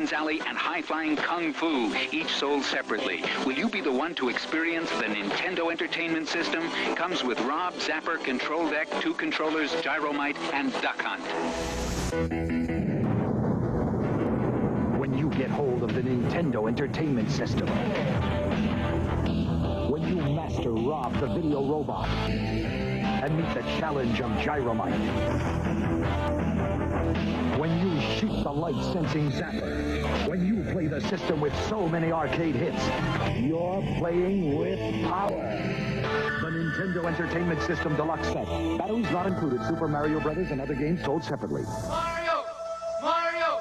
Dragon's Alley, and High-Flying Kung Fu, each sold separately. Will you be the one to experience the Nintendo Entertainment System? Comes with Rob, Zapper, Control Deck, 2 controllers, Gyromite, and Duck Hunt. When you get hold of the Nintendo Entertainment System, when you master Rob the Video Robot, and meet the challenge of Gyromite, when you shoot the light-sensing Zapper, when you play the system with so many arcade hits, you're playing with power. The Nintendo Entertainment System Deluxe Set. Batteries not included. Super Mario Brothers and other games sold separately. Mario! Mario!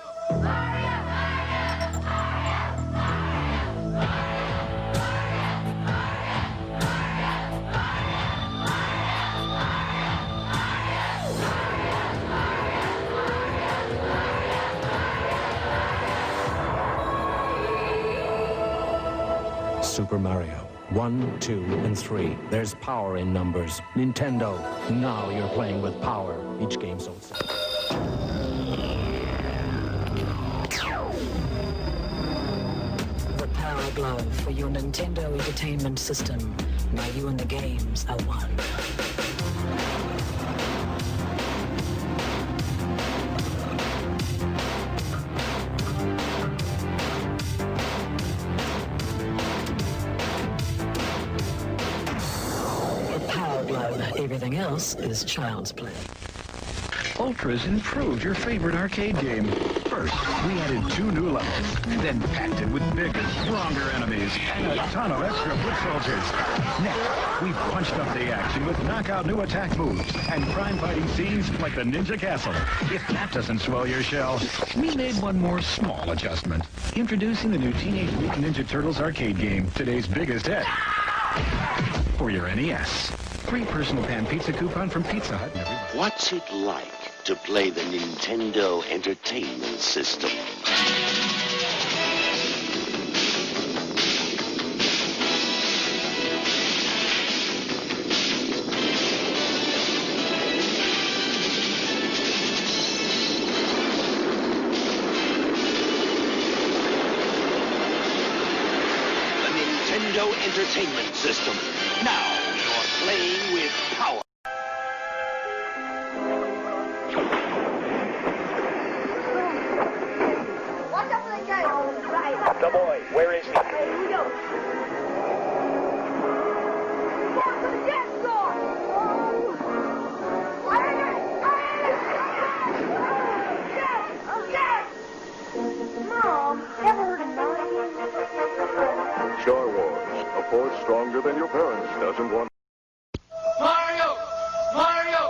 Super Mario. 1, 2, and 3. There's power in numbers. Nintendo, now you're playing with power. Each game sold separately. The Power Glove for your Nintendo Entertainment System. Now you and the games are one. The Power Glove. Everything else is child's play. Ultra's improved your favorite arcade game. First, we added 2 new levels, then packed it with bigger, stronger enemies and a ton of extra foot soldiers. Next, we punched up the action with knockout new attack moves and crime fighting scenes like the Ninja Castle. If that doesn't swell your shell, we made one more small adjustment. Introducing the new Teenage Mutant Ninja Turtles arcade game, today's biggest hit. For your NES. Free personal pan pizza coupon from Pizza Hut. Everybody. What's it like to play the Nintendo Entertainment System? The Nintendo Entertainment System. Now you're playing with power. Watch out for the guy. Right. The boy, where is he? Here we go. Down to the dance floor. Oh. Yes! Yes! Mom, ever heard of 9? Star Wars, a force stronger than your parents doesn't want. Mario! Mario!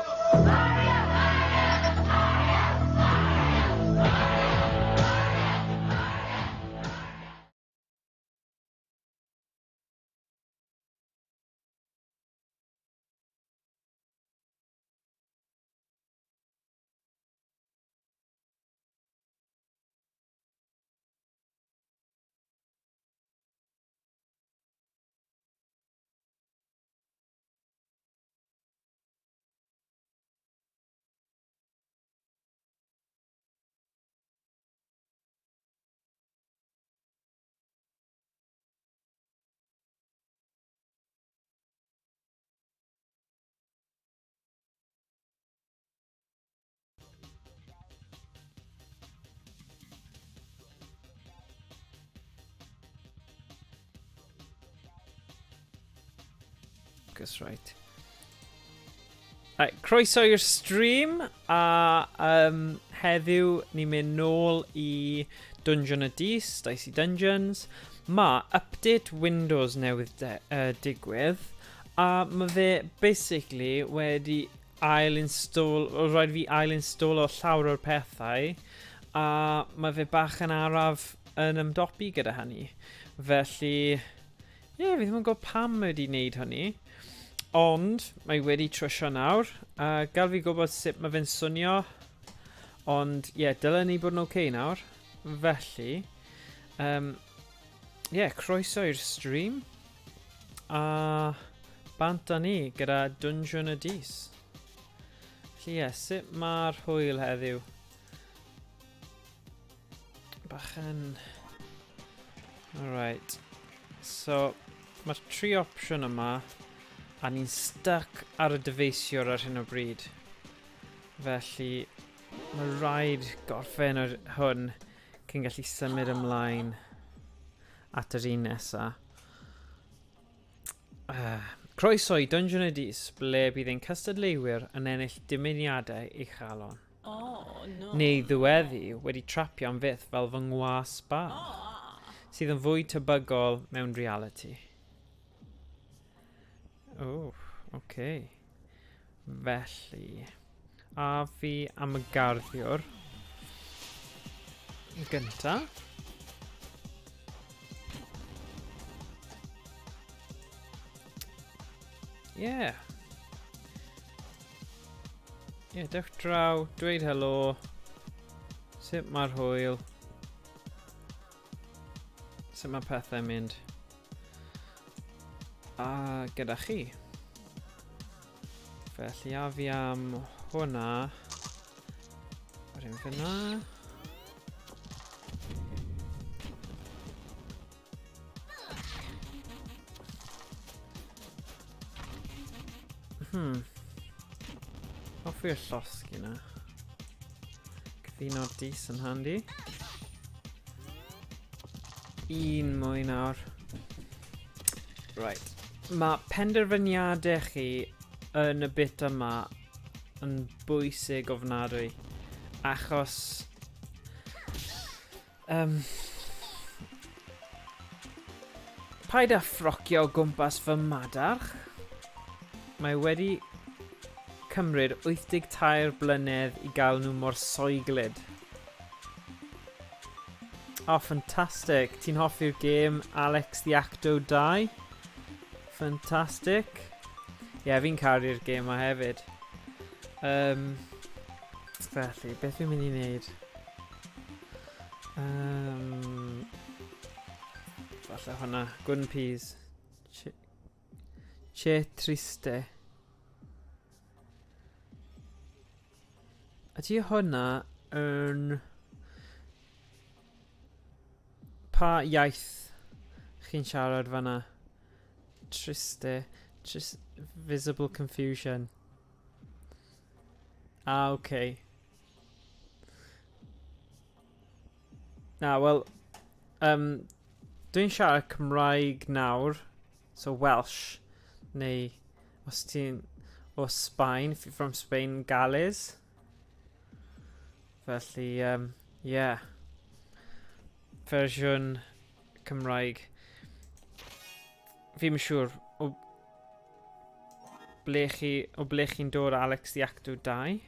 Focus, right. Right, croeso i'r stream, a heddiw ni'n mynd nôl i Dungeon y Dis, Dicey Dungeons. Mae update Windows newydd digwydd, a mae fe basically wedi ail-install, o rhaid fi ail-install o llawer o'r pethau, a mae fe bach yn araf yn ymdopi gyda hynny. Felly, ie, yeah, fi ddim yn gwybod pam mae wedi wneud hynny. Ond, mae wedi trwsio nawr. Gael fi gwybod sut mae fe'n swnio. Ond, ie, yeah, dylen ni bod yn oce okay nawr. Felly, ie, yeah, croeso i'r stream. A bant â ni gyda Dungeon y Dis. Felly, ie, yeah, sut mae'r hwyl heddiw? bach yn... Alright. So, mae'r tri opsiwn yma, a ni'n stuck ar y dyfeisiwr ar hyn o bryd. Felly, mae rhaid gorffen yr hwn cyn gallu symud ymlaen at yr un nesa. Croeso i Dungeon of Dis, ble bydd ein cystadleuwyr yn ennill dymuniadau ei chalon. Oh, no. Neu ddiweddu wedi trapio am fyth fel fy ngwas bach, Oh. sydd yn fwy tebygol mewn reality. Oh, oce. Okay. Felly, a fi am y garddiwr yn gynta. Yeah. Yeah, dewch draw, dweud helo. Sut mae'r hwyl? Sut mae pethau'n mynd? A gyda chi. Felly a fi am hwnna. Wedyn fyna. Hoffi'r llosgi na. Cyfuno dis yn handi. Un mwy nawr. Right. Mae penderfyniadau chi yn y bit yma yn bwysig ofnadwy. Achos... paid â ffrocio o gwmpas fy madarch. Mae wedi cymryd 83 blynedd i gael nhw mor soeglyd. Oh, ffantastig. Ti'n hoffi'r gêm Alex the Acto 2? Fantastic. Ie, yeah, fi'n caru'r gêm ma hefyd. Felly, beth fi'n mynd i wneud? Falle hwnna. Gwyn peas. Che triste. Ydy hwnna yn... Pa iaith chi'n siarad fanna? Triste. Visible confusion. Ah, okay. Na, wel, dwi'n siarad Cymraeg nawr, so Welsh, neu os ti'n o Sbaen, if you're from Spain, Gales. Felly, yeah. Fersiwn Cymraeg. Fi'm yn siŵr o ble chi, o ble chi'n dod Alex the Acto 2.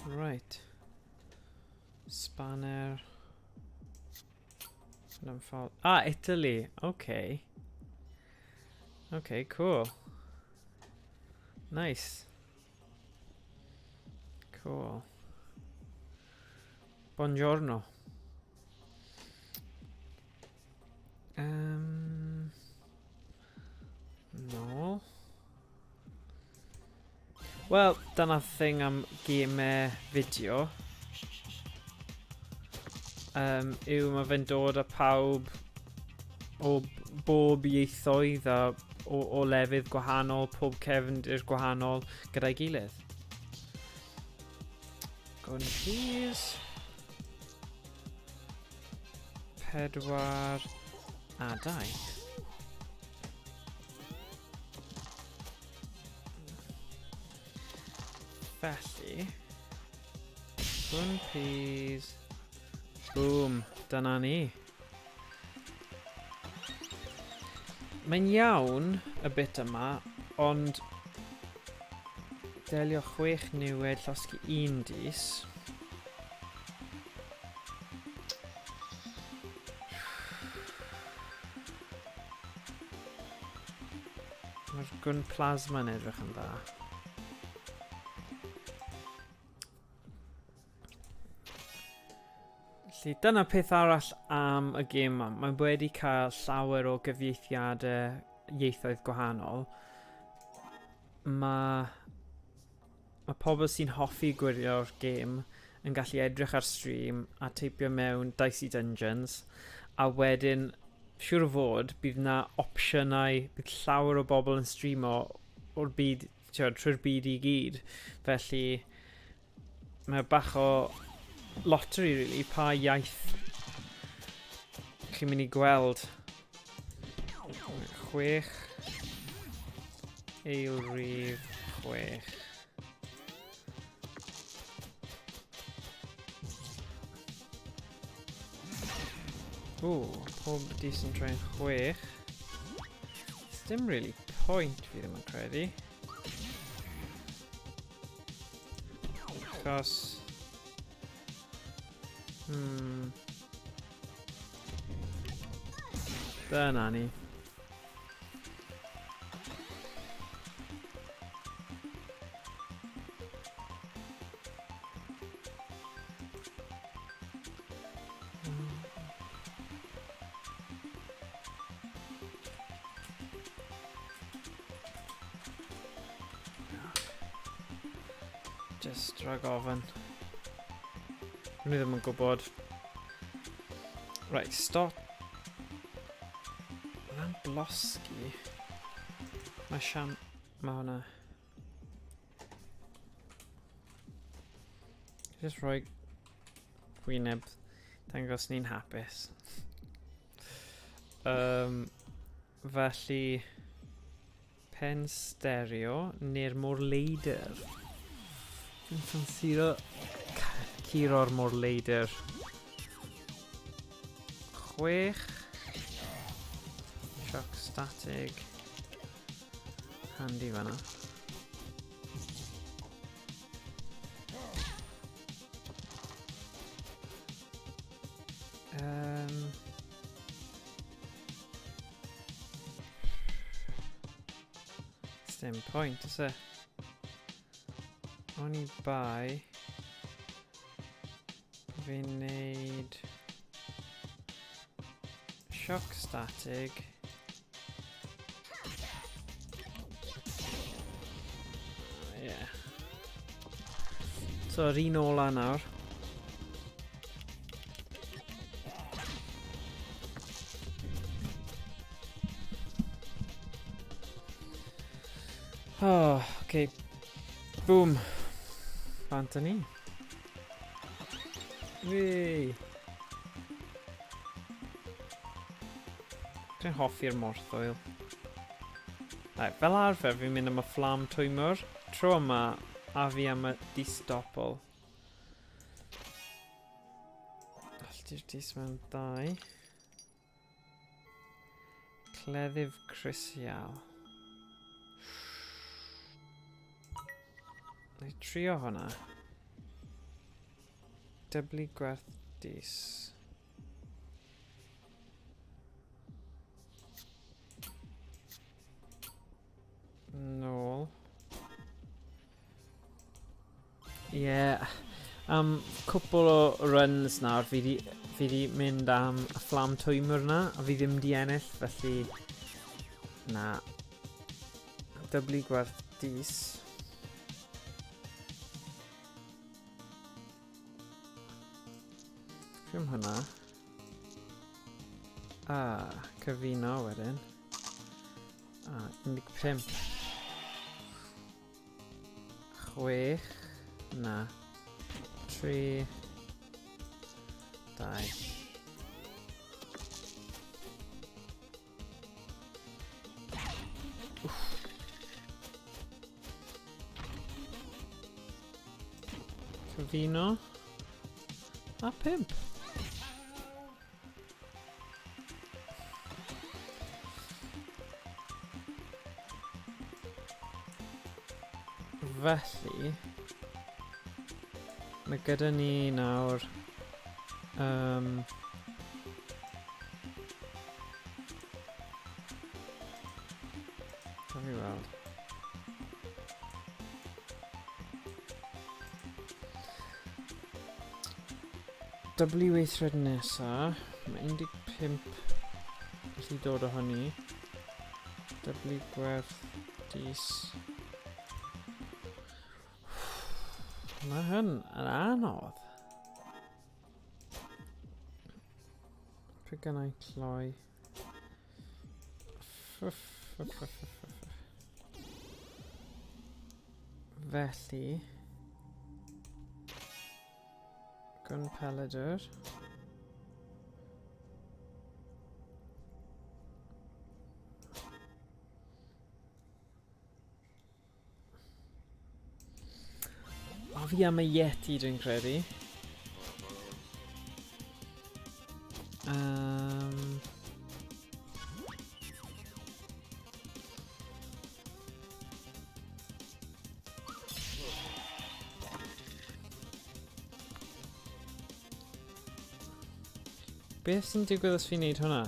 Right. Spanner. Ah, Italy. Okay. Okay, cool. Nice. Cool. Buongiorno. No. Wel, dyna thing am gemau fideo. Yw mae fe'n dod â pawb o bob ieithoedd a o lefydd gwahanol, pob cefndir gwahanol gyda'i gilydd. Gwn peas. 4 a 2. Felly, gwn peas. Boom, dyna ni. Mae'n iawn y bit yma, ond delio 6 niwed, llosgi 1 dis. Mae'r gwn plasma yn edrych yn dda. Felly dyna peth arall am y gêm yma. Mae wedi cael llawer o gyfieithiadau ieithoedd gwahanol. Mae mae pobl sy'n hoffi gwirio'r gêm yn gallu edrych ar stream a teipio mewn Dicey Dungeons, a wedyn, siŵr o fod, bydd na opsiynau, bydd llawer o bobl yn streamo o'r byd, tiod, trwy'r byd i gyd. Felly, mae bach o lottery, really, pa iaith chi'n mynd i gweld. 6. Eilrif 6. Ww, pob dis yn troi'n 6. Dim really point fi ddim yn credu. Achos... Dyna ni. Just rhag ofyn. Dwi ddim yn gwybod. Right, stop. Hwnna'n blosgi. Mae siam... Mae hwnna... Just rhoi gwyneb dangos ni'n hapus. Felly, pen stereo neu'r môr leidr. Dwi'n ffansio curo'r môr leidr. 6. Shock static. Handy fanna. Dim point, oes e? Oni bai fi'n neud shock static. Yeah. So, yr un ola nawr. Oh, okay. Boom. Bant â ni. Wei. Dwi'n hoffi'r morthwyl. Right, fel arfer fi'n mynd am y fflam twymwr. Tro yma, a fi am y distopol. Allti'r dis mewn 2. Cleddyf crisial. Na i trio hwnna. Dyblu gwerth dis. Nôl. Ie. Yeah. Am cwpl o runs nawr, fi di mynd am y fflam twymwr na, a fi ddim di ennill, felly... Na. Dyblu gwerth dis. Ddim hwnna. A, cyfuno wedyn. A, 15. 6. Na. 3. 2. Cyfuno. A 5. Felly, mae gyda ni nawr Gawn ni weld. W weithred nesa, mae 15 gallu dod o hynny. W gwerth dis. Mae hyn yn anodd. Pryd gan i cloi? Felly... Gun Pelleter. O, fi am y Yeti, dwi'n credu. Beth sy'n digwydd os fi'n neud hwnna?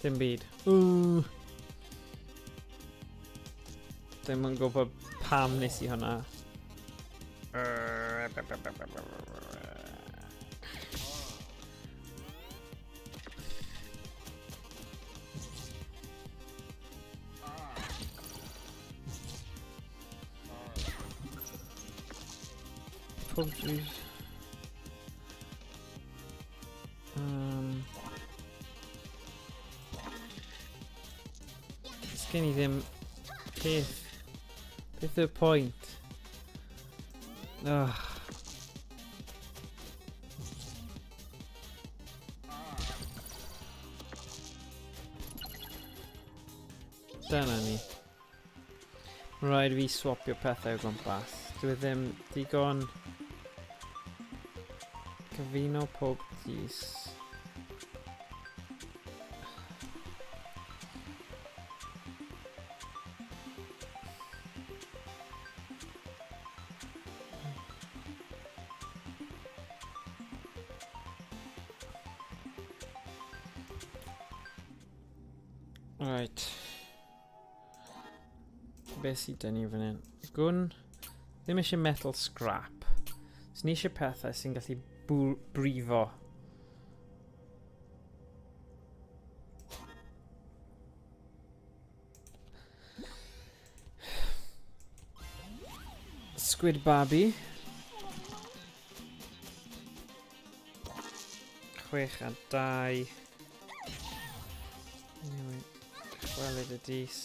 Dim byd. Ww. Ddim yn gwybod pam nes i hwnna. Pob dwi... Sgen i ddim peth. Beth yw'r pwynt? Ugh. Dyna ni. Mae rhaid i fi swapio pethau o gwmpas. Dwi ddim digon cyfuno pob dis. Right. Be sydd dyn ni fan hyn? Gwn. Ddim eisiau metal scrap. So ni eisiau pethau sy'n gallu brifo. Squid Babi. 6 a 2. Anyway, dychwelyd y dis.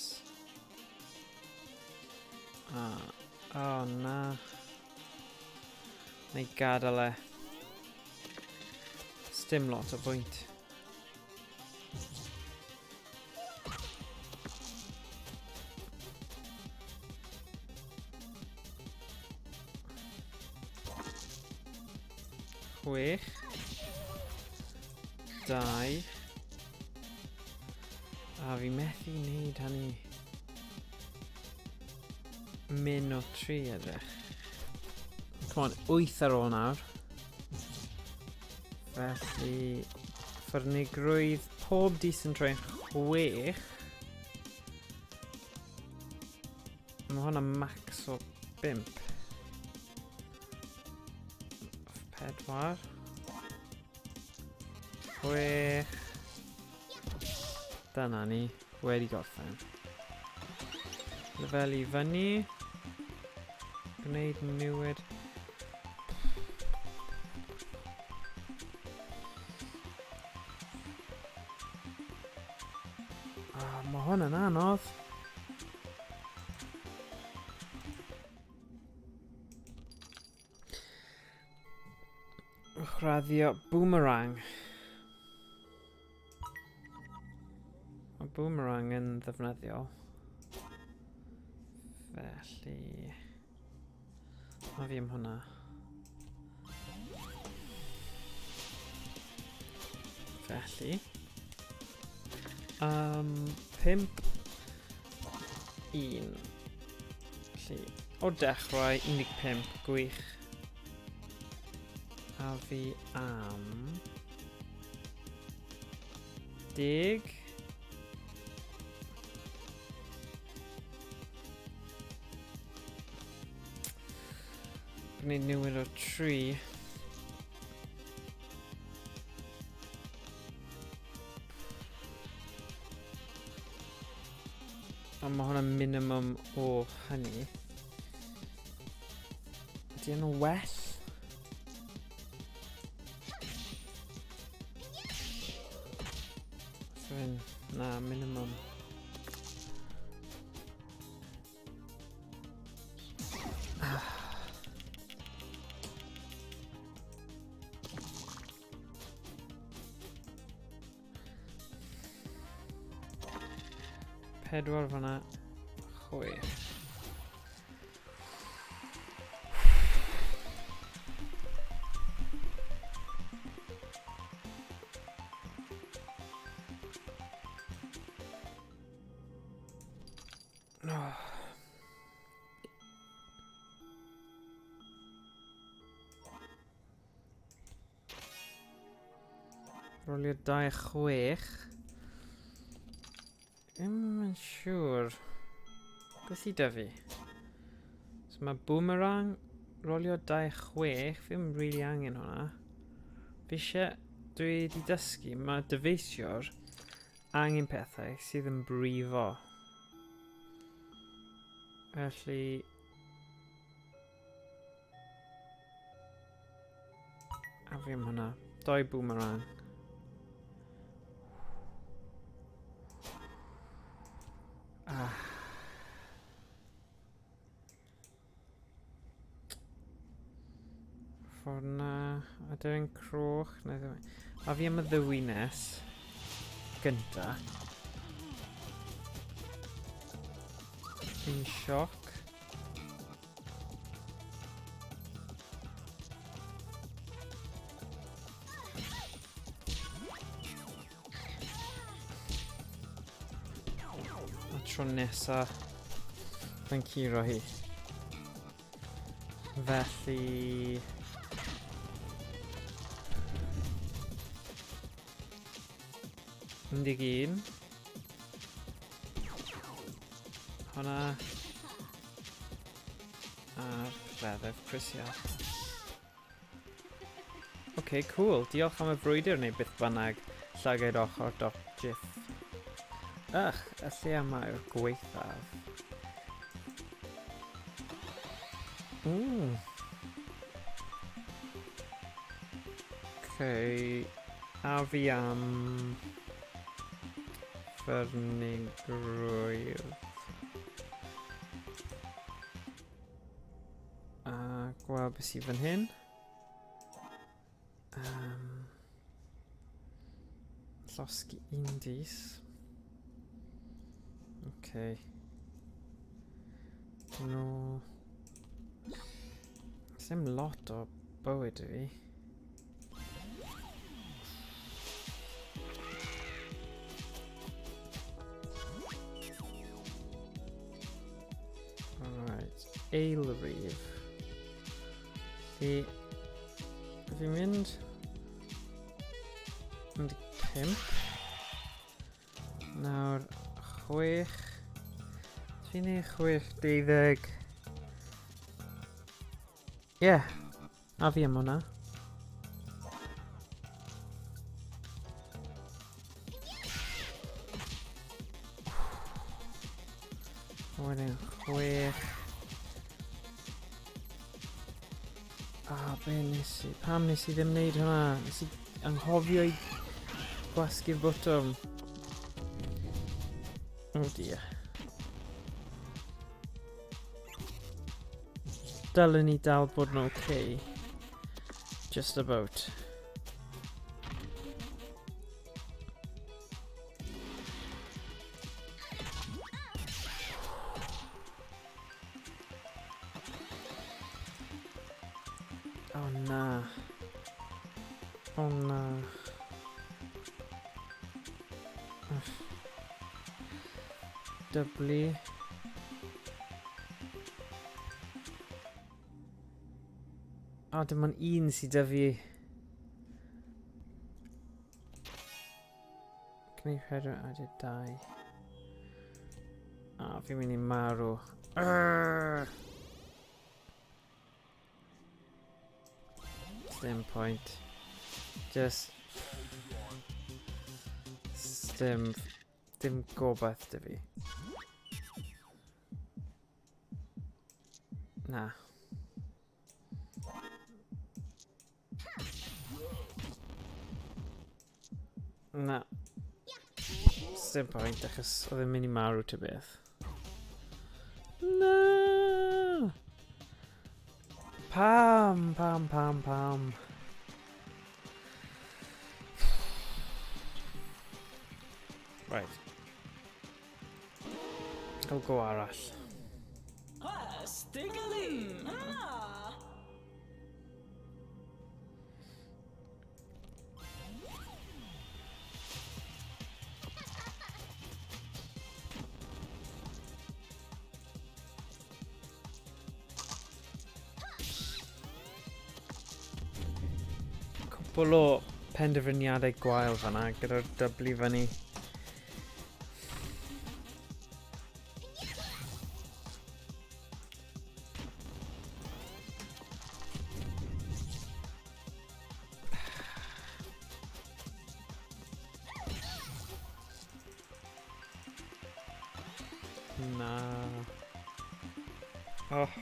Ah, oh na. Na i gadael e. Sdim lot o bwynt. Chwech. 2. A fi methu wneud hynny. Min o 3 edrych. Come on, 8 ar ôl nawr. Felly, ffyrnigrwydd pob dis yn troi'n 6. Mae hwnna max o 5. 4. 6. Dyna ni, wedi gorffen. Lefel i fyny. Gwneud newid. Oh, mae hwn yn anodd. Uwchraddio boomerang. Mae boomerang yn ddefnyddiol. Felly... Mae fi am hwnna. Felly... 5... 1. Felly, o'r dechrau, 15, gwych. A fi am... 10. Gwneud newid o 3. Ond mae hwnna'n minimum o hynny. Ydy yn well? Fe'n... Na, minimum. Pedwar fyna, chwech. Rolio 2 6. Ddim yn siŵr. Beth i dyfu? So mae boomerang, rolio 2 6. Fi ddim really angen hwnna. Fi eisiau... Dwi wedi dysgu, mae dyfeisiwr angen pethau sydd yn brifo. Felly... A fi am hwnna. Doi boomerang. Ah. Ffordd na. A dyn croch. Na ddim. A fi am y ddewines. Gynta. Un sioc. A tro nesa, mae'n curo hi. Felly... Un deg un. Hwna. A'r cleddyf crisial. OK, cool. Diolch am y frwydr neu beth bynnag. Llagaid ochr dot gif. Ych, y lle yma yw'r gweithaf. Mm. OK. A fi am... Ffyrnigrwydd. A gweld beth sydd fan hyn. Um, llosgi un dis. Okay. No. Sim lot o bywyd i fi. Alright, eilrif. Felly, fi'n mynd 15. Nawr, 6. 3 neu 6, 12. Ie, yeah, a fi am hwnna. Wedyn chwech. Ah, be nes i? Pam nes i ddim wneud hwnna? Nes i anghofio i gwasgu'r bwtwm. Oh dear. Dylen ni dal bod yn okay. Just about. Oh na. Oh na. Dyblu. O, dim ond un sydd 'da fi. Gwneud rhedwr a dy dau. A, fi'n mynd i marw. Arrgh! Dim point. Just... Dim... Dim gobaith dy fi. Na. Na. Dim pwynt, achos oedd e'n mynd i marw ta beth. Na! Pam, pam, pam, pam. Right. Gael go arall. Cwpl o penderfyniadau gwael fanna gyda'r dyblu fyny. Na. Oh.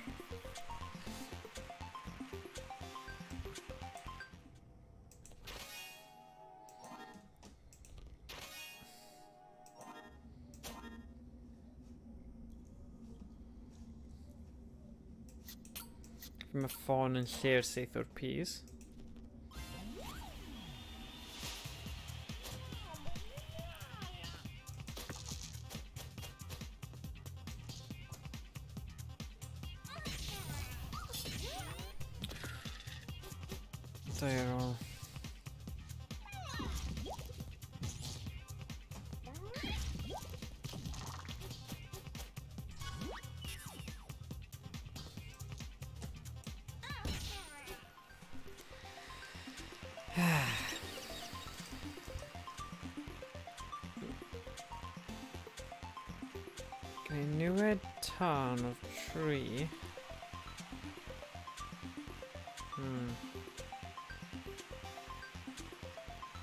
Mae ffôn yn lle'r seith o'r peas. Daearol. Gwneud niwed tân o'r tri.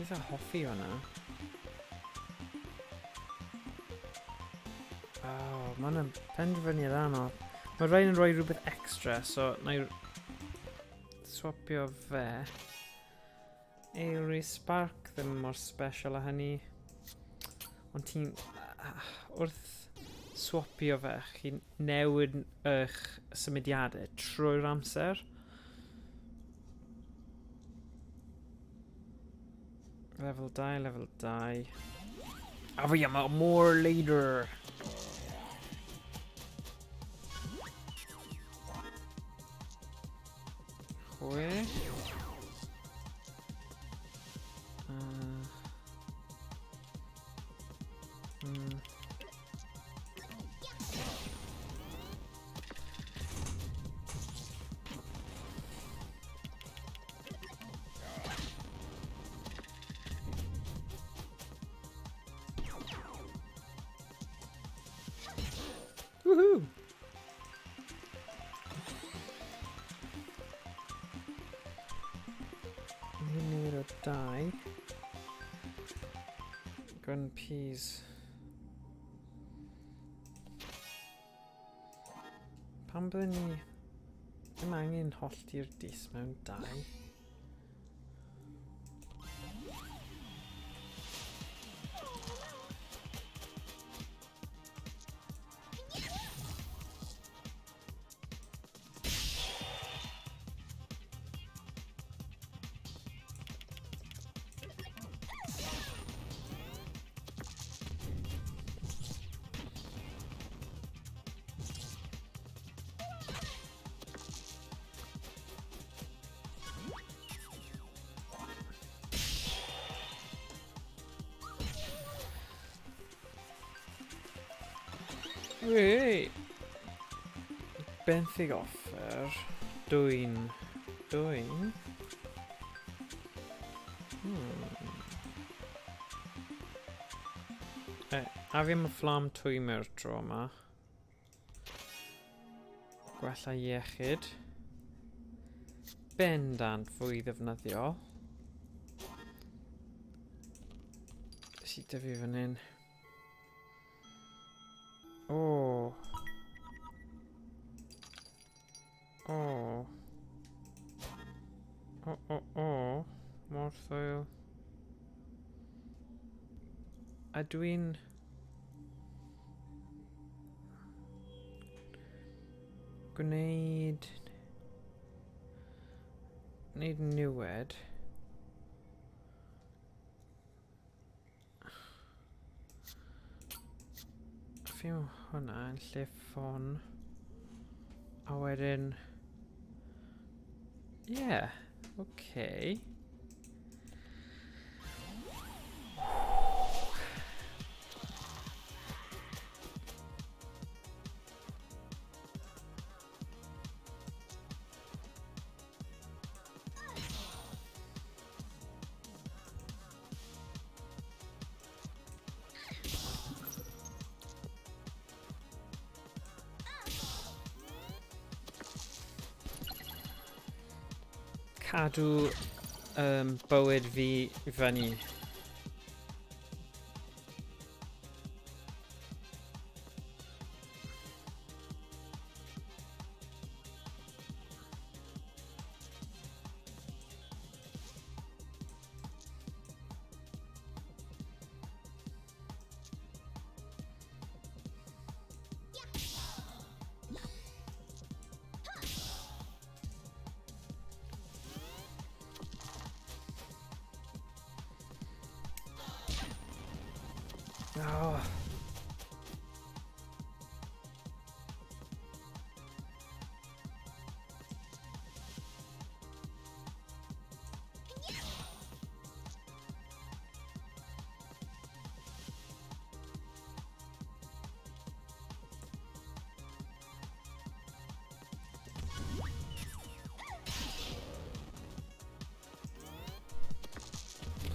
Eitha hoffi hwnna. Oh, mae hwnna'n penderfyniad anodd. Mae rhain yn rhoi rhywbeth extra, so na i swapio fe. Eerie Spark ddim mor special â hynny. Ond ti'n... Wrth swapio fe, chi'n newid eich symudiadau trwy'r amser. Level 2, level 2. A fi am more later. Chwech. Woohoo! Ni'n newid o 2. Gun peas. Pam byddwn ni ddim angen hollti'r dis mewn 2? Wei! Benthyg offer. Dwyn. Dwyn. A fi am y fflam twym i'r tro yma. Gwella iechyd. Bendant fwy ddefnyddiol. Beth sydd 'da fi fan hyn? O. O. O, o, o. Morthoil. Ydw i'n... Gwneud... Gwneud niwed. Fi hwnna yn lle ffon. A wedyn... Yeah, okay. Cadw bywyd fi fyny. Oh.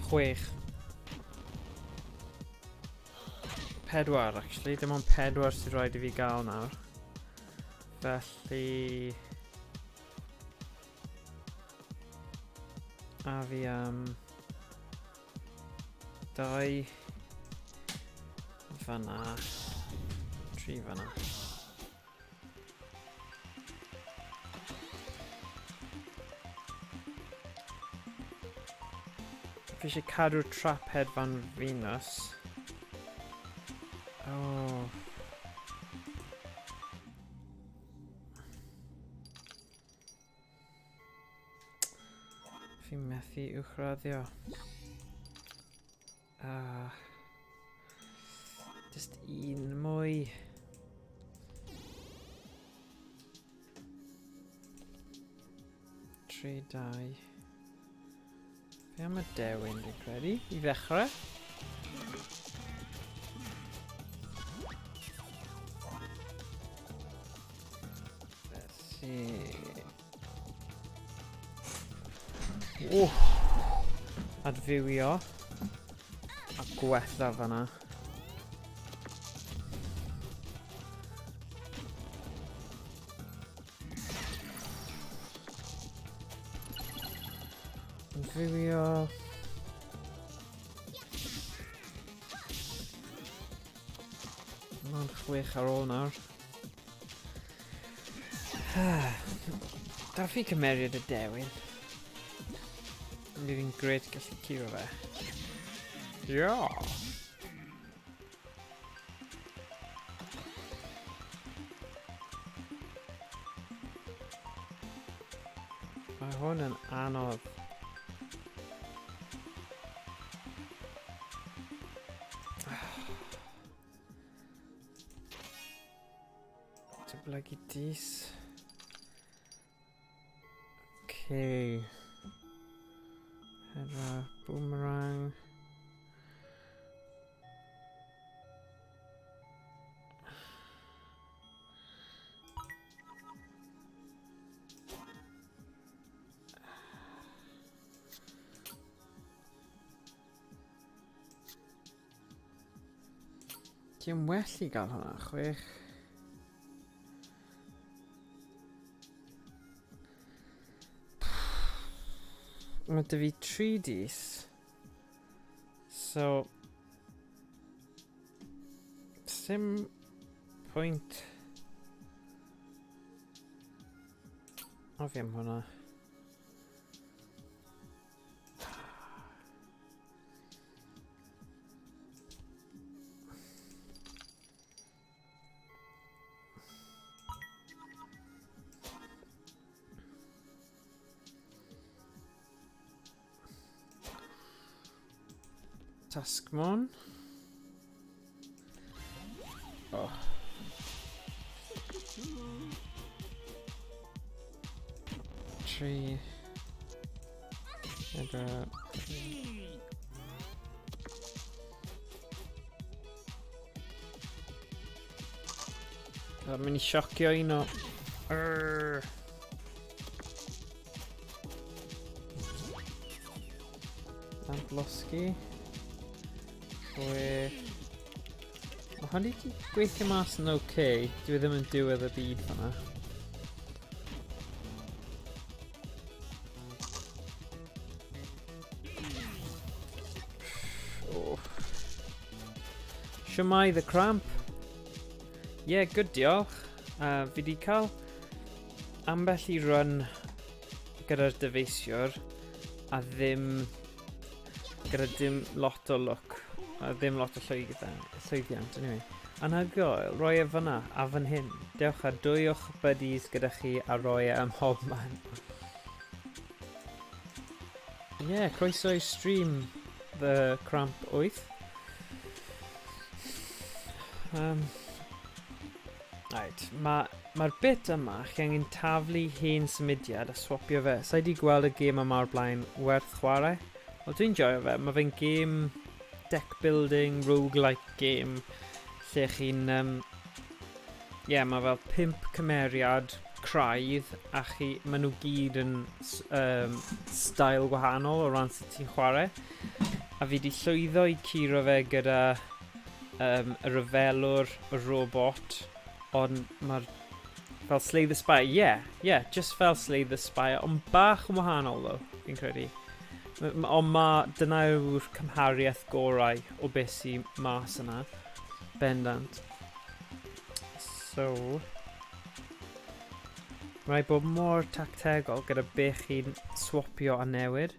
Chwech. 4, actually. Dim ond 4 sydd rhaid i fi gael nawr. Felly... A fi am... 2... Fan'na. 3 fan'na. Fi eisiau cadw'r trap head fan Venus. Oh. Fi'n methu uwchraddio. Just un mwy. 3, 2. Fe am y dewin, dwi'n credu, i ddechrau. Let's see. Ww! Adfywio. A gwella fanna. Adfywio. Mae'n 6 ar ôl nawr. Da fi cymeriad y dewin. Bydd hi'n gret gallu curo fe. Yeah. Mae hwn yn anodd. Dyblygu dis. Okay. Hedra boomerang. Ti'n well i gael hwnna, 6. Mae dy fi 3 dis. So... Sim pwynt... O fi am hwnna. Taskmon. Oh. Tri. Pedwar. Dwi'n mynd i siocio un o... Arr. Amblosgi. Chwech. Mae hwn wedi gweithio mas yn oce. Okay. Dwi ddim yn diwedd y byd fanna. Oh. Shwmae the cramp. Yeah, good diolch. Fi di cael ambell i run gyda'r dyfeisiwr a ddim gyda dim lot o lwc a ddim lot o llwyddiant anyway. Anhygoel, roi e fyna a fan hyn. Dewch â dwy o'ch buddies gyda chi a roi e ym mhob man. Ie, yeah, croeso i stream The Cramp 8. Right, mae'r ma bit yma, chi angen taflu hen symudiad a swapio fe. Sa i di gweld y gêm yma o'r blaen werth chwarae. Wel, dwi'n joio fe. Mae fe'n gêm deck building, roguelike game, lle chi'n... yeah, mae fel 5 cymeriad craidd, a chi, maen nhw gyd yn style gwahanol o ran sut ti'n chwarae. A fi di llwyddo i curo fe gyda y rhyfelwr, y robot, ond mae'r... Fel Slay the Spire, yeah, yeah, just fel Slay the Spire, ond bach yn wahanol though, fi'n credu. Ond ma, dyna yw'r cymhariaeth gorau o beth sy'n mas yna, bendant. So, mae rhaid bod mor tactegol gyda be chi'n swapio a newid.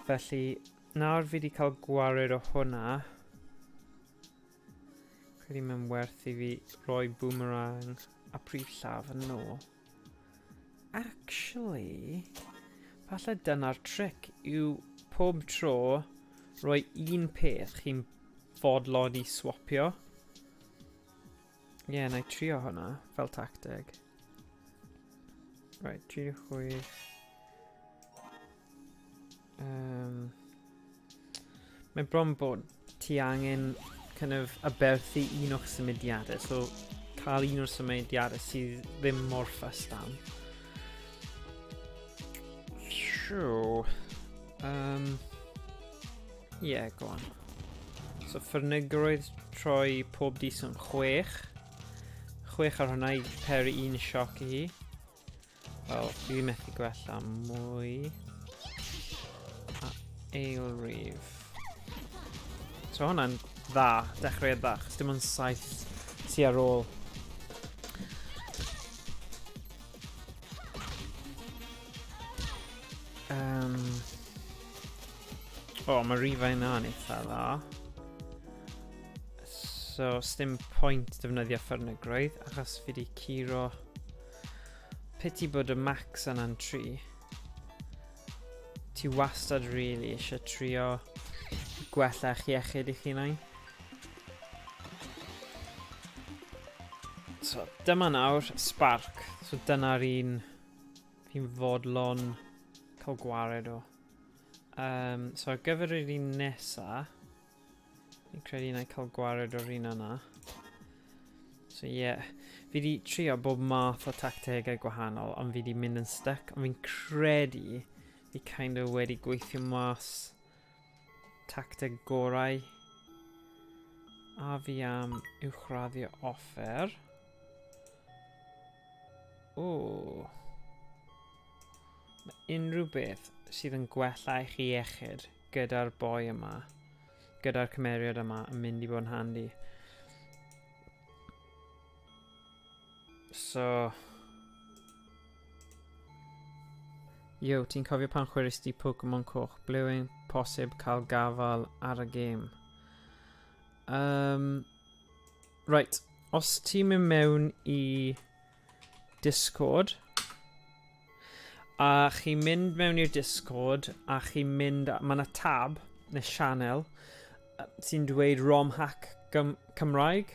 Felly, nawr fi wedi cael gwared o hwnna. Credu mae'n werth i fi roi boomerang a prif llaf yn ôl. Actually, falle dyna'r trick yw pob tro roi un peth chi'n fodlon i swapio. Ie, yeah, na i trio hwnna fel tacteg. Right, 36. Mae bron bod ti angen kind of aberthu un o'ch symudiadau, so cael un o'r symudiadau sydd ddim mor fussed am. Sure. Yeah, go on. So ffyrnigrwydd troi pob dis yn 6. 6 ar hwnna i peri un sioc i hi. Wel, fi methu gwella mwy. A ail rif. So hwnna'n dda, dechreuad dda, achos dim ond 7 sy ar ôl. O, mae rifau yna'n eitha dda. So, sdim pwynt defnyddio ffyrnigrwydd, achos fi di curo... Pity bod y max yna'n 3. Ti wastad really eisiau trio gwella eich iechyd i'ch hunain. So, dyma nawr, Spark. So, dyna'r un fi'n fodlon cael gwared o. So, ar gyfer yr un nesa, fi'n credu na i cael gwared o'r un yna. So, yeah. Fi di trio bob math o tactegau gwahanol, ond fi di mynd yn stuck. Ond fi'n credu fi kind of wedi gweithio mas tacteg gorau. A fi am uwchraddio offer. O. Mae unrhyw beth sydd yn gwella eich iechyd gyda'r boi yma, gyda'r cymeriad yma, yn mynd i fod yn handi. So... Yo, ti'n cofio pan chwaraes di Pokemon Coch? Ble yw'n posib cael gafael ar y gêm? Right, os ti'n mynd mewn i Discord, a chi'n mynd mewn i'r Discord, a chi'n mynd, mae yna tab, neu sianel, sy'n dweud ROM hack Cymraeg.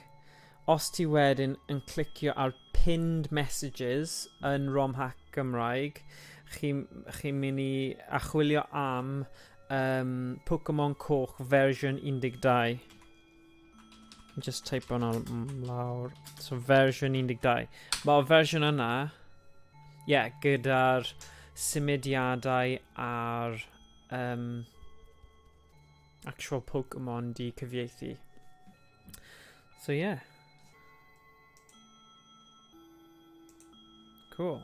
Os ti wedyn yn clicio ar pinned messages yn ROM hack Gymraeg, chi'n chi mynd i achwilio am um, Pokemon Coch version 12. Just type hwnna lawr. So version 12. Mae'r fersiwn yna, ie, yeah, gyda'r symudiadau a'r um, actual Pokemon di cyfieithu. So yeah. Cool.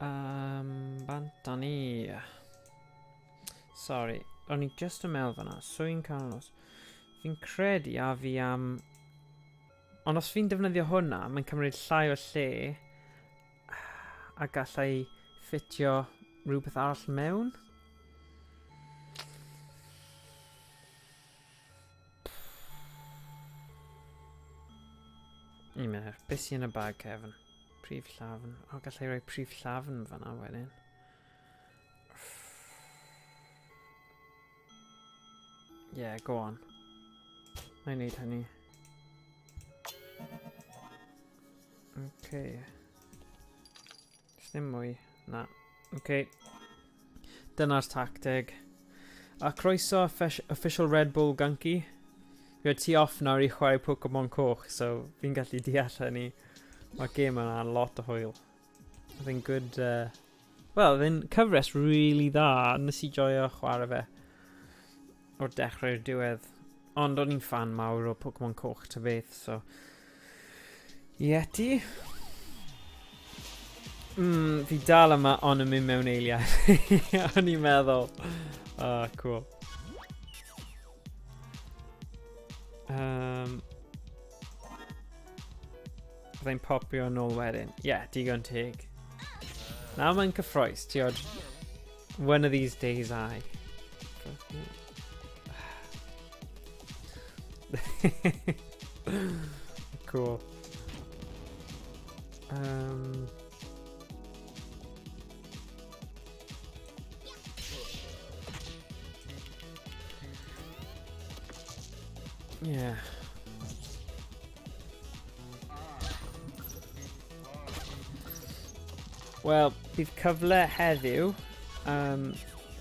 Um, bant â ni. Sorry, o'n i just yn meddwl fanna. Swyn Carlos. Fi'n credu a fi am... Ond os fi'n defnyddio hwnna, mae'n cymryd llai o lle a gallai ffitio rhywbeth arall mewn. Un munud, beth sy'n yn y bag, Kevin? Prif llafn. O, gallai roi prif llafn fanna wedyn. Yeah, go on. Na i wneud hynny. Okay. Dim mwy. Na. Okay. Dyna'r tacteg. A croeso official Red Bull Gunky. Fi ti off nawr i chwarae Pokemon Coch, so fi'n gallu deall hynny. Mae'r gêm yna lot o hwyl. Oedd e'n good... Uh, Wel, oedd e'n cyfres really dda. Nes i joio chwarae fe. O'r dechrau i'r diwedd. Ond o'n i'n fan mawr o Pokemon Coch ta beth, so... Yeti. Mm, fi dal yma ond yn mynd mewn eiliad. o'n i'n meddwl. Ah, oh, cool. Um, Byddai'n popio yn ôl wedyn. Ie, yeah, digon teg. Nawr mae'n cyffroes, ti od... One of these days I. cool. Um, yeah. Wel, bydd cyfle heddiw. Um,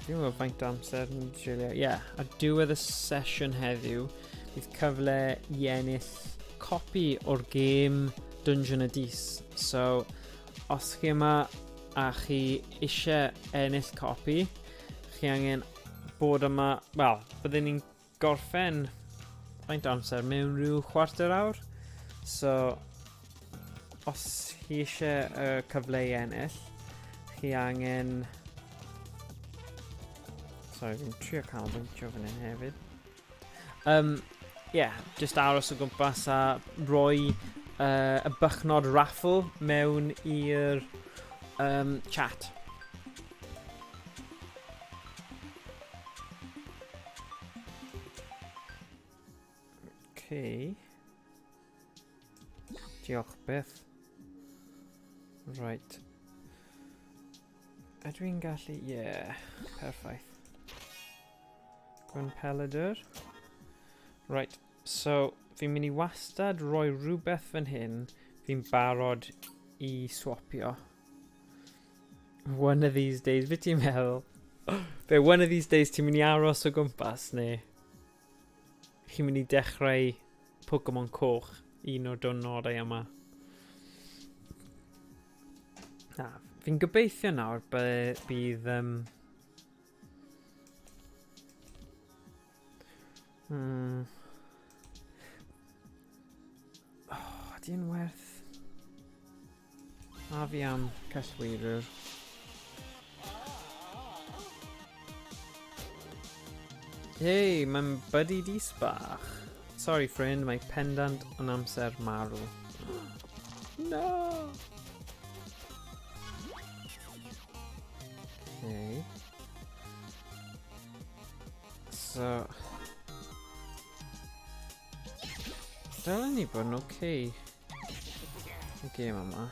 fi'n gwybod faint o amser yn treulio. Ie, yeah, ar diwedd y sesiwn heddiw, bydd cyfle i ennill copi o'r gêm Dungeon y Dis. So, os chi yma a chi eisiau ennill copi, chi angen bod yma, wel, byddwn ni'n gorffen faint o amser mewn rhyw chwarter awr. So, os chi eisiau y cyfle i ennill, chi angen... Sorry, fi'n trio canolbwyntio fan hyn hefyd. Um, yeah, just aros o gwmpas a roi uh, y bychnod raffle mewn i'r um, chat. Okay. Diolch byth. Right. Ydw i'n gallu... Yeah, perffaith. Gwen Pelydr. Right, so fi'n mynd i wastad rhoi rhywbeth fan hyn fi'n barod i swapio. One of these days, beth ti'n meddwl? Be, one of these days ti'n mynd i aros o gwmpas neu chi'n mynd i dechrau Pokemon Coch un o'r diwrnodau yma? Na, fi'n gobeithio nawr bydd... Um, hmm. Oh, di'n werth... A fi am cellweirwr. Hei, mae'n buddy dis bach. Sorry friend, mae pendant yn amser marw. No! Okay. So... Dylen ni bod yn okay. Y gêm yma.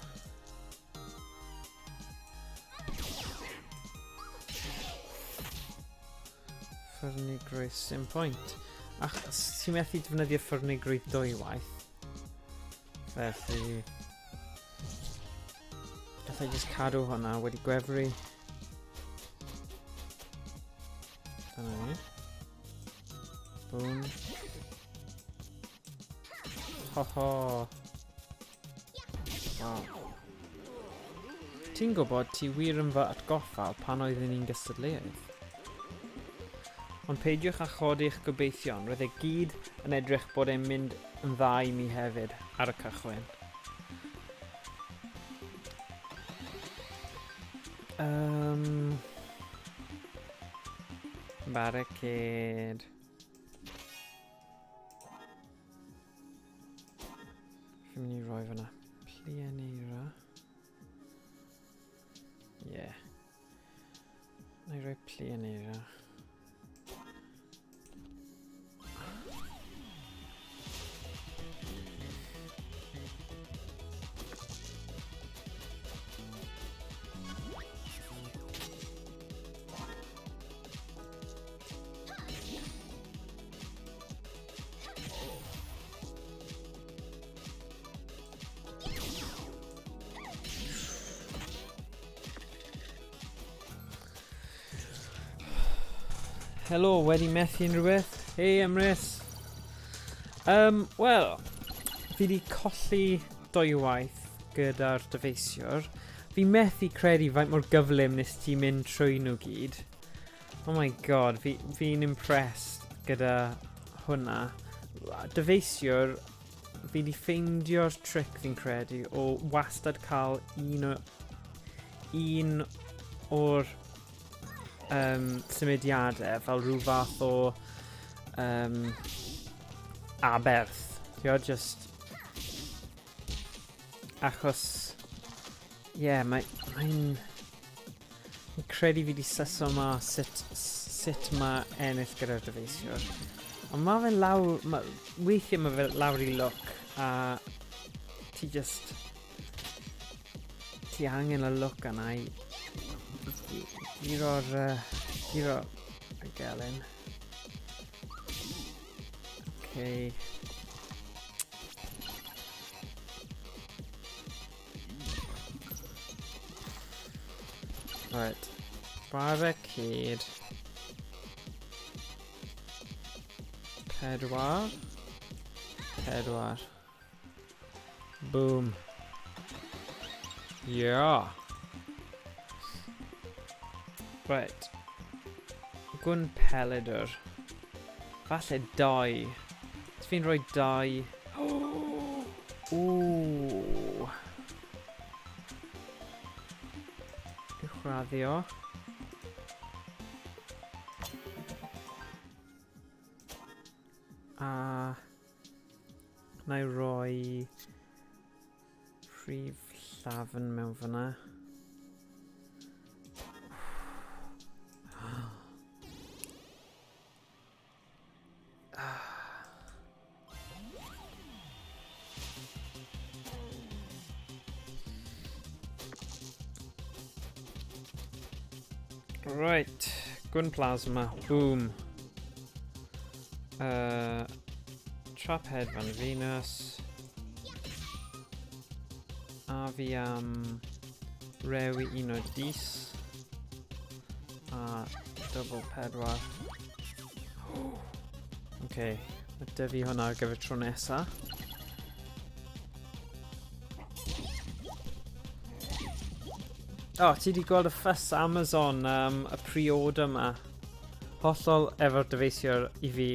Ffyrnigrwydd, sim pwynt. Ach, ti'n methu defnyddio ffyrnigrwydd dwywaith. Felly... Gallai jyst cadw hwnna wedi gwefru. Dyna ni. Boom. Ho ho. Wow. Ti'n gwybod, ti wir yn fy atgoffa o pan oeddwn ni'n gystadleuaeth. Ond peidiwch â chodi eich gobeithion, roedd e gyd yn edrych bod e'n mynd yn dda i mi hefyd ar y cychwyn. Um, barricade. Fi'n mynd i roi fyna. Plianeira. Yeah. Na i roi Plianeira. Helo, wedi methu unrhyw beth? Hei Emrys! Um, Wel, fi wedi colli dwywaith gyda'r dyfeisiwr. Fi methu credu faint mor gyflym nes ti mynd trwy nhw gyd. Oh my god, fi'n fi impressed gyda hwnna. Dyfeisiwr, fi wedi ffeindio'r trick fi'n credu o wastad cael un o un o'r um, symudiadau fel rhyw fath o um, aberth. Ti'n just... Achos... Ie, yeah, mae'n... Mae Fi'n credu fi 'di syso mas sut, sut mae ennill gyda'r dyfeisiwr. Ond mae fe lawr... Ma, weithiau mae fe lawr i lwc a ti just... Ti angen y lwc yna i guro'r... Uh, guro y gelyn. Okay. Right. Barricade. Pedwar. Pedwar. Boom. Yeah. Right. Gwn pelydr. Falle dau. Os fi'n rhoi dau... Ooh. Uwchraddio. A... Na i roi prif llafn mewn fyna. Right, gun plasma, boom. Uh, trap head van Venus. A fi am rewi un o dis. A double pedwar. Ok, mae dy fi hwnna ar gyfer tro nesa. O, oh, ti di gweld y ffys Amazon, um, y pre-order yma. Hollol efo'r dyfeisiwr i fi.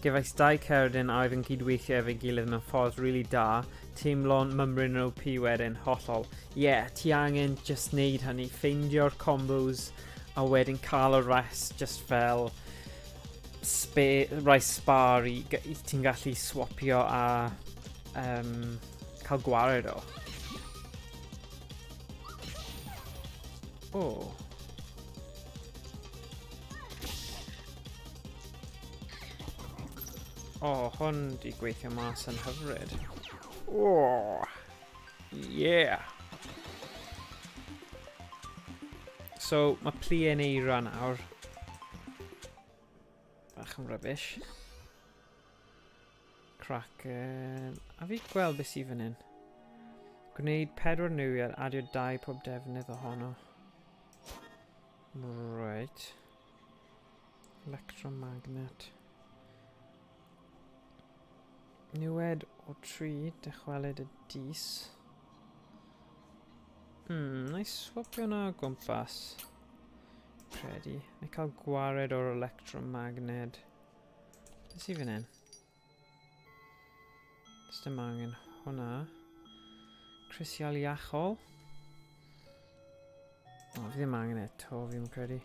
Gefais dau cerdyn a oedd yn cydweithio efo'i gilydd mewn ffordd rili really da. Teimlo'n mymryn yn OP wedyn, hollol. Ie, yeah, ti angen just neud hynny, ffeindio'r combos a wedyn cael y rest just fel spe, rai spar i, i ti'n gallu swapio a um, cael gwared o. O. Oh. O, oh, hwn di gweithio mas yn hyfryd. Oh, yeah. So, mae plu yn eira nawr. bach yn rubbish. Kraken. A fi gweld beth sydd fan hyn. Gwneud pedwar newiad, adio dau pob defnydd ohono. Right. Electromagnet. Niwed o tri, dychwelyd y dis. Na i swapio hwnna o gwmpas. Credu. Na i cael gwared o'r electromagnet. Beth sydd fan hyn? Does dim angen hwnna. Crisial iachol. O, fi ddim angen e to, fi'n credu.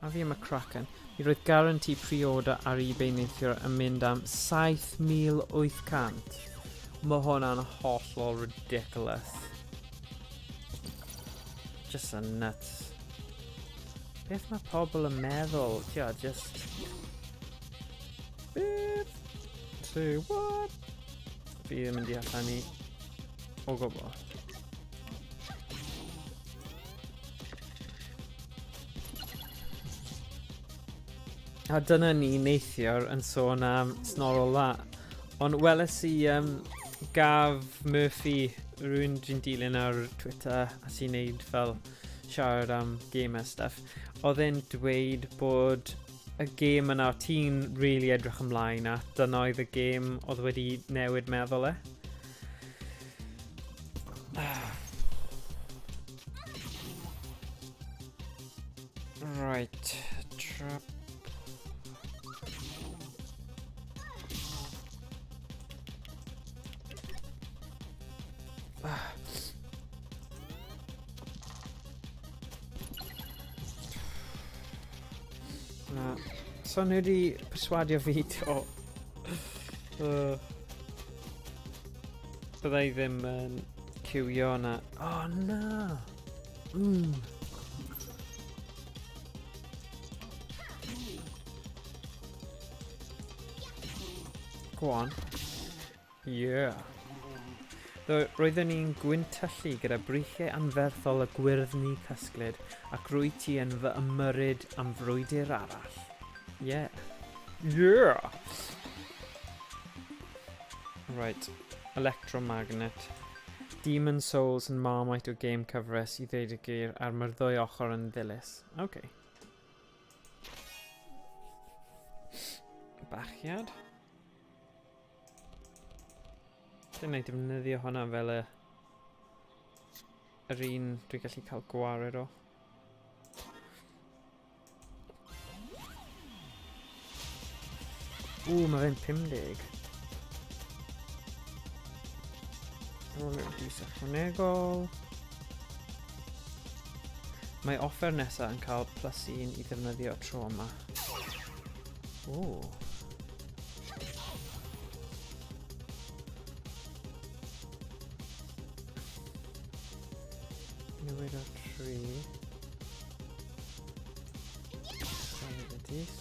A fi am y Kraken. Mi roedd guarantee pre-order ar eBay neithiwr yn mynd am 7,800. Mae hwnna'n hollol ridiculous. Just a nuts. Beth mae pobl yn meddwl? Tio, just... Beth? Say what? Fi ddim yn deall hynny o gwbl. A dyna ni neithiwr yn sôn am Snor That. Ond weles i Gav Murphy, rhywun dwi'n dilyn ar Twitter a sy'n neud fel siarad am game a stuff, oedd e'n dweud bod y gêm yna ti'n really edrych ymlaen at, dyna oedd y gêm oedd wedi newid meddwl e. Right, trap. Na. So nhw wedi perswadio fi to. Bydda i ddim yn ciwio na. Oh na! Go on. Yeah. Ddo, roeddwn i'n gwyntyllu gyda breichiau anferthol y gwyrddni cysglyd ac rwy ti yn fy ymyrryd am frwydr arall. Yeah. Yeah! Right. Electromagnet. Demon Souls yn Marmite o game cyfres i ddeud y gwir a'r mae'r ddwy ochr yn ddilys. Okay. Bachiad. Dyna i defnyddio hwnna fel y yr un dwi'n gallu cael gwared o. Ww, mae fe'n 50. Rolio dis ychwanegol. Mae offer nesaf yn cael +1 i ddefnyddio tro yma. Ww. Newid o 3. Newid o dis.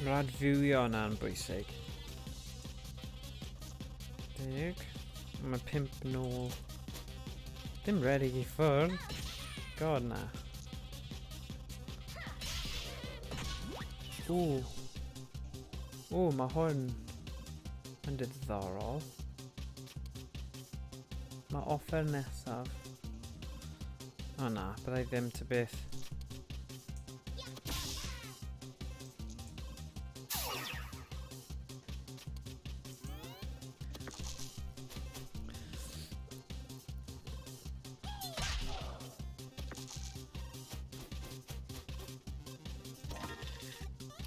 Mae'r adfywio yna'n bwysig. 10. Mae 5 nôl. Dim redig i ffwrdd. God na. Ww. Ww, mae hwn yn diddorol. Mae offer nesaf. O na, byddai ddim ty beth.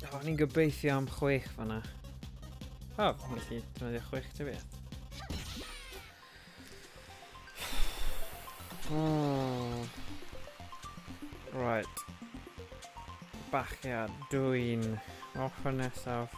O, ni'n gobeithio am 6 fanna. O, fi'n gallu defnyddio 6 ty beth. Right. Bachiad, dwy'n ochr nesaf.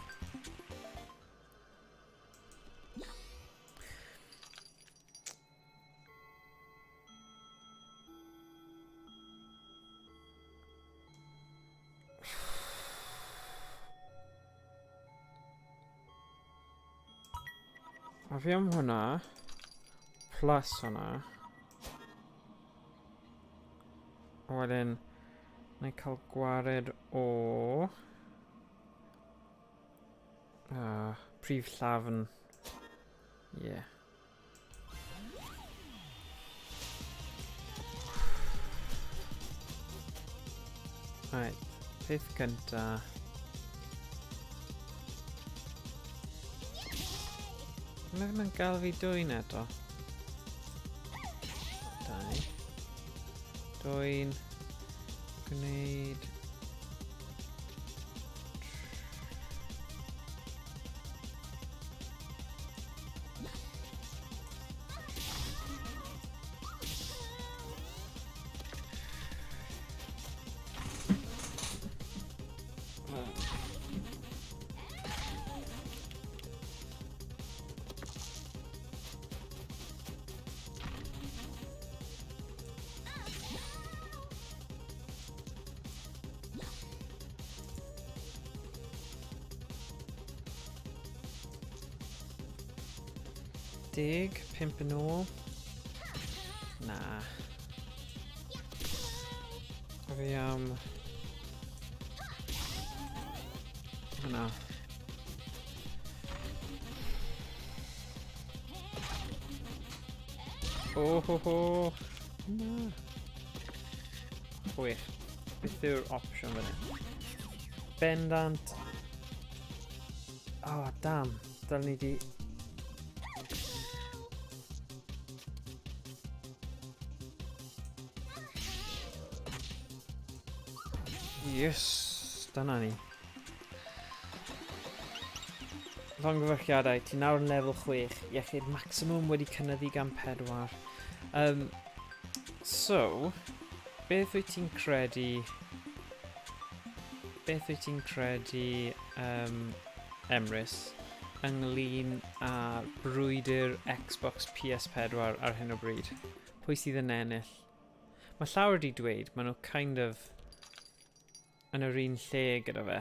A fi am hwnna, plus hwnna. A wedyn, na i cael gwared o... prif llafn. Yeah. Right, peth cynta. Mae ddim yn gael fi dwy'n eto. Dau. Dwy'n gwneud... Deg, pump yn ôl. Na. A fi am... Hwna. O ho ho! Na. 6. Beth yw'r opsiwn fan hyn? Bendant. Oh, damn. Dylen ni di... Yes! Dyna ni. Llongyfarchiadau, ti nawr yn lefel 6. Iechyd maximum wedi cynyddu gan 4. So, beth wyt ti'n credu... Beth wyt ti'n credu, Emrys, ynglyn â brwydr Xbox PS4 ar hyn o bryd? Pwy sydd yn ennill? Mae llawer wedi dweud, maen nhw kind of yn yr un lle gyda fe.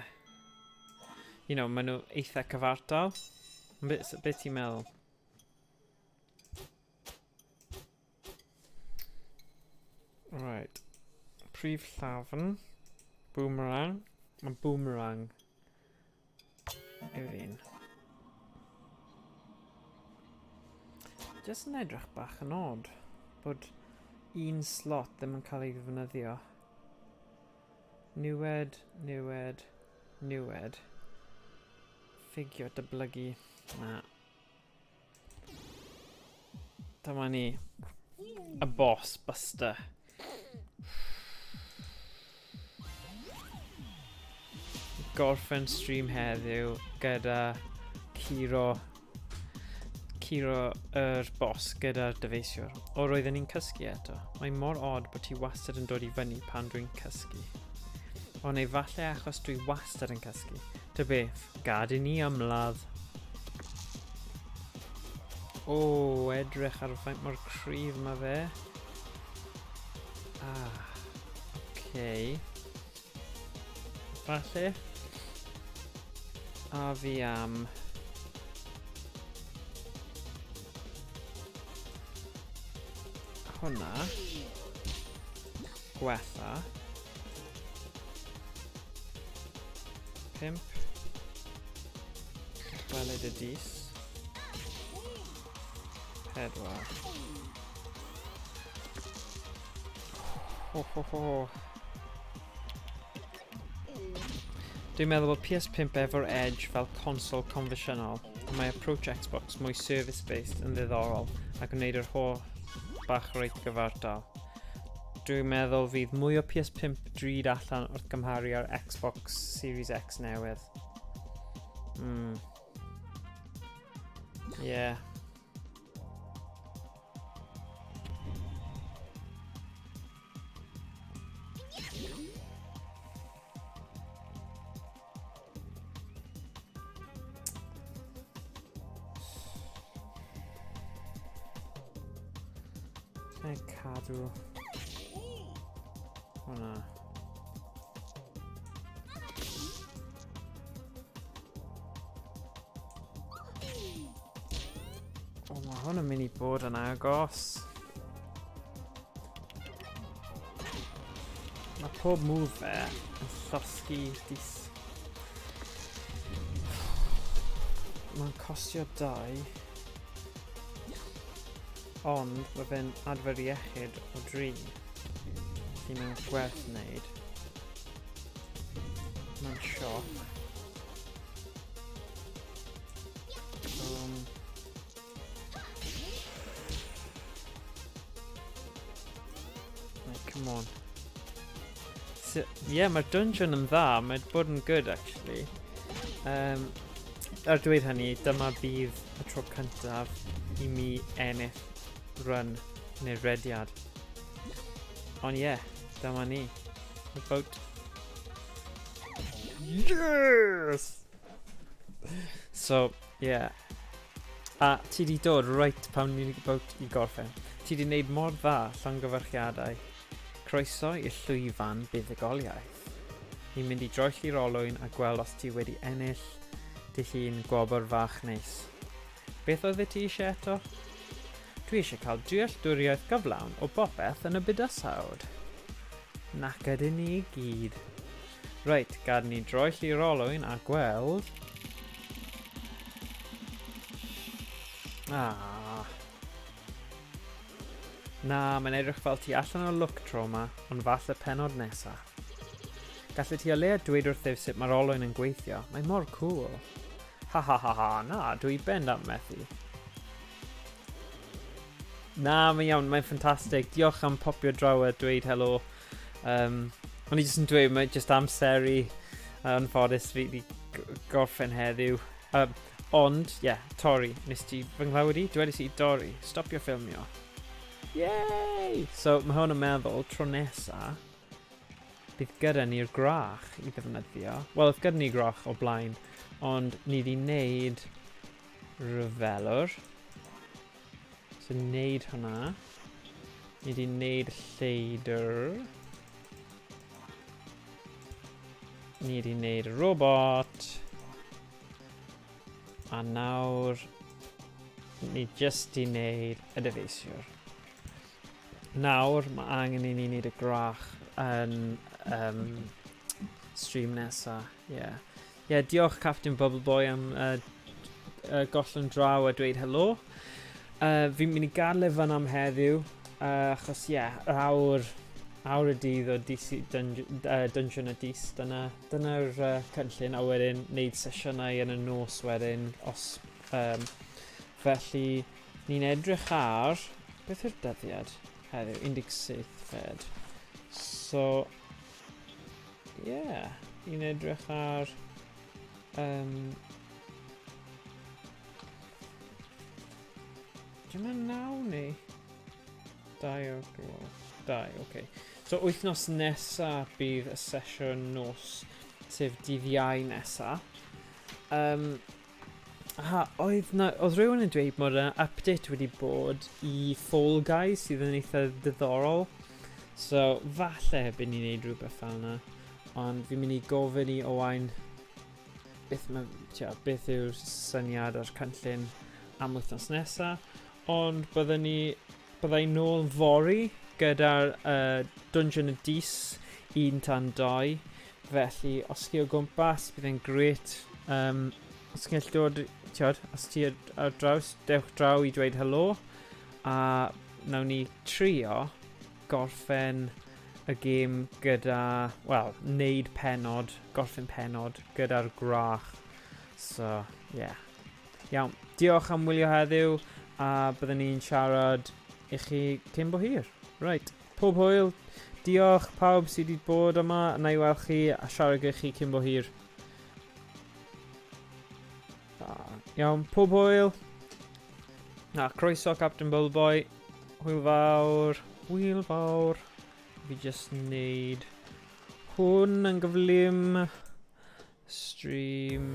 You know, maen nhw eitha cyfartal. Beth ti'n meddwl? Right. Prif llafn. Boomerang. Mae boomerang yw'r un. Just yn edrych bach yn odd bod un slot ddim yn cael ei ddefnyddio. Niwed, niwed, niwed. Ffugio, dyblygu. Na. Dyma ni. Y boss, Buster. Gorffen stream heddiw gyda curo yr boss gyda'r dyfeisiwr. O, roedden ni'n cysgu eto. Mae mor odd bod ti wastad yn dod i fyny pan dwi'n cysgu. O, neu falle achos dwi wastad yn cysgu. Ta beth, gad i ni ymladd. O, edrych ar faint mor cryf mae fe. Ah, okay. Falle. A fi am... Hwna. Gwella. 5. Gweled y dis. 4. Ho ho ho. Dwi'n meddwl bod PS5 efo'r Edge fel consol confensiynol, ond mae approach Xbox mwy service-based yn ddiddorol ac yn gwneud yr holl bach reit gyfartal. Dwi'n meddwl fydd mwy o PS5 drud allan wrth gymharu â'r Xbox Series X newydd. Yeah. Lle cadw hwnna? O, mae hwn yn mynd i bod yn agos. Mae pob move fe yn llosgi dis. Mae'n costio 2. Ond mae fe'n adfer iechyd o dri. Felly mae'n gwerth wneud. Mae'n sioc. Right, come on. So, yeah, mae'r dungeon yn dda. Mae'n bod yn good, actually. Ar dweud hynny, dyma bydd y tro cyntaf i mi ennill run neu rediad. Ond ie, yeah, dyma ni. About... Yes! So, yeah. A ti di dod right pan ni'n about i gorffen. Ti di wneud mor dda, llongyfarchiadau. Croeso i'r llwyfan buddugoliaeth. Ni'n mynd i droelli'r olwyn a gweld os ti wedi ennill dy hun gwobr fach neis. Beth oeddet ti eisiau eto? Dwi eisiau cael dealltwriaeth gyflawn o bopeth yn y bydysawd. Nac ydyn ni i gyd. Reit, gad ni droelli'r olwyn a gweld... Ah. Na, mae'n edrych fel ti allan o lwc tro yma, ond falle pennod nesa. Gallet ti o leia dweud wrthyf sut mae'r olwyn yn gweithio, mae mor cool. Ha ha ha ha, na, dwi bendant methu. Na, mae'n iawn, mae'n ffantastig. Diolch am popio draw a dweud helo. O'n i jyst yn dweud, mae jyst amseru anffodus fi wedi gorffen heddiw. Ond, ie, yeah, torri, nes ti fy nghlywed i? Dwedais i, dorri, stopio ffilmio. Yay! So, mae hwn yn meddwl, tro nesa, bydd gyda ni'r grach i ddefnyddio. Wel, oedd gyda ni grach o blaen, ond ni wedi wneud rhyfelwr. So, wneud hwnna. Ni wedi wneud lleidr. Ni wedi wneud robot. A nawr, ni jyst di wneud y dyfeisiwr. Nawr, mae angen i ni wneud y grach yn stream nesa. Yeah. Yeah, diolch Captain Bubble Boy am gollwng draw a dweud helo. Fi'n mynd i gadael e fan am heddiw, achos ie, yeah, yr awr y dydd o DC Dungeon y Dis, dyna'r cynllun, a wedyn wneud sesiynau yn y nos wedyn, os... Felly, ni'n edrych ar... Beth yw'r dyddiad heddiw? 17 Fed. So, yeah, ni'n edrych ar... Dwi'n mynd 9 neu? 2 o'r gloch. 2, oce. Okay. So, wythnos nesa bydd y sesiwn nos, sef dydd Iau nesa. Aha, oedd rhywun yn dweud bod yna update wedi bod i Fall Guys sydd yn eitha diddorol. So, falle bydd ni'n neud rhywbeth fel yna. Ond fi'n mynd i gofyn i Owain beth yw'r syniad a'r cynllun am wythnos nesa. Ond byddai nôl fory gyda'r Dungeon y Dis 1 tan 2. Felly, os chi o gwmpas, bydd e'n grêt. Os ti'n gallu dod, tiod, os ti ar draws, dewch draw i dweud helo. A nawn ni trio gorffen y gêm gyda, wel, neud pennod, gorffen pennod gyda'r gwrach. So, yeah. Iawn, diolch am wylio heddiw, a byddwn ni'n siarad i chi cyn bo hir. Right, pob hwyl, diolch pawb sydd wedi bod yma, na i weld chi a siarad gyda chi cyn bo hir. Iawn, pob hwyl. Na, croeso Captain Bullboy. Hwyl fawr, hwyl fawr. Fi just wneud hwn yn gyflym. Stream.